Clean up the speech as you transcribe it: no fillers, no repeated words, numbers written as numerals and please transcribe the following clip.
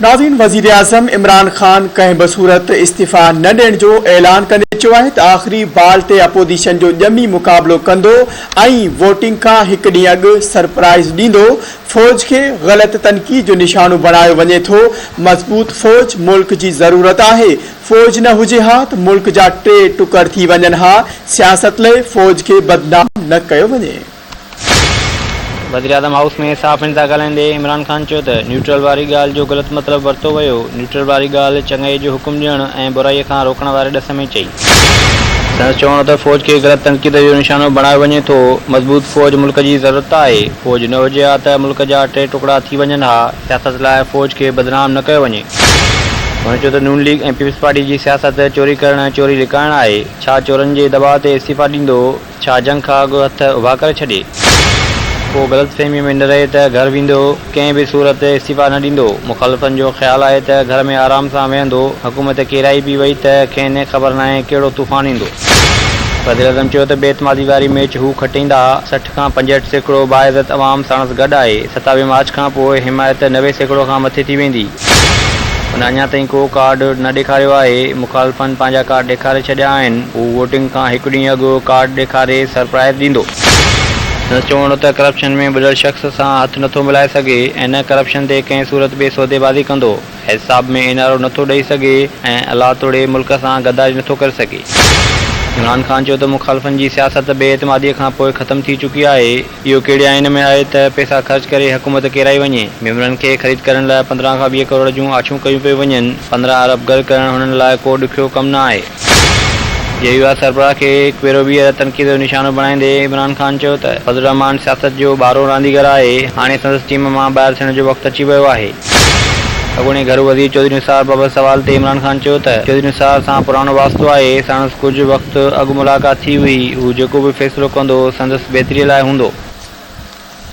ناظرين وزيراعظم عمران خان ڪنهن به صورت استعيفيٰ نه ڏيڻ جو اعلان ڪندي چيو آهي ته آخري بال تي اپوزيشن جو ڄمي مقابلو ڪندو ۽ ووٽنگ کان هڪ ڏينهن اڳ سرپرائز ڏيندو، فوج کي غلط تنقيد جو نشانو بڻايو وڃي ٿو، مضبوط فوج ملڪ جي ضرورت آهي، فوج نه هجي ها ته ملڪ جا ٽي ٽڪر ٿي وڃن ها، سياست لئه فوج کي بدنام نه ڪيو وڃي. وزيراعظم هائوس ۾ صحافين سان ڳالهائيندي عمران خان چيو ته نيوٽرل واري ڳالهه جو غلط مطلب ورتو ويو، نيوٽرل واري ڳالهه چڱائي جو حڪم ڏيڻ ۽ برائي کان روڪڻ واري ڏس ۾ چئي. سندس چوڻ هو ته فوج کي غلط تنقيد جو نشانو بڻايو وڃي ٿو، مضبوط فوج ملڪ جي ضرورت آهي، فوج نه هجي ها ته ملڪ جا ٽي ٽڪڙا ٿي وڃن ها، سياست لاء فوج کي بدنام نه ڪيو وڃي. هن چيو ته نون ليگ ۽ پيپلز پارٽي جي سياست چوري ڪرڻ ۽ چوري لڪائڻ آهي، ڇا چورن جي دٻاء تي استعيفا ڏيندو؟ ڇا جنگ کان اڳ هٿ اڀا ڪري ڇڏي؟ ڪو غلط فهميء ۾ نه رهي ته گهر ويندو، ڪنهن به صورت استعيفا نه ڏيندو. مخالفن جو خيال آهي ته گهر ۾ آرام سان ويهندو، حڪومت ڪيرائي به وئي ته کين خبر ناهي ڪهڙو طوفان ايندو. وزيراعظم چيو ته بي اعتمادي واري ميچ هو کٽيندا، 60 کان 65% باعزت عوام ساڻس گڏ آهي، 27 مارچ کان پوء حمايت 90% کان مٿي ٿي ويندي. هن اڃا تائين ڪو ڪارڊ نه ڏيکاريو آهي، مخالفن پنهنجا ڪارڊ ڏيکاري ڇڏيا آهن، هو ووٽنگ کان هڪ ڏينهن اڳ ڪارڊ ڏيکاري سرپرائز ڏيندو. سندس چوڻ هو ته ڪرپشن ۾ ٻڏل شخص سان هٿ نٿو ملائي سگهي ۽ نه ڪرپشن تي ڪنهن صورت به سوديبازي ڪندو، احتساب ۾ اين آر او نٿو ڏئي سگهي ۽ الله توڙي ملڪ سان غداري نٿو ڪري سگهي. عمران خان چيو ته مخالفن جي سياست بي اعتمادي کانپوء ختم ٿي چڪي آهي، اهو ڪهڙي آئين ۾ آهي ته پئسا خرچ ڪري حڪومت ڪيرائي وڃي؟ ميمبرن کي خريد ڪرڻ لاء 15 کان 20 ڪروڙ جون آڇون ڪيون پيون وڃن، 15 ارب گڏ ڪرڻ هنن لاء ڪو ڏکيو ڪم نه آهي. جي يو آء سربراهه کي هڪ ڀيرو ٻيهر تنقيد جو نشانو بڻائيندي عمران خان چيو ته فضل الرحمان سياست جو ٻارهون رانديگر آهي، هاڻي سندس ٽيم مان ٻاهر ٿيڻ جو وقت اچي ويو آهي. اڳوڻي گهرو وزير چوڌري نثار بابت سوال تي عمران خان چيو ته چوڌري نثار سان پراڻو واسطو آهي، ساڻس ڪجهه وقت اڳ ملاقات ٿي هئي، هو جيڪو به فيصلو ڪندو سندس بهتري لاء هوندو.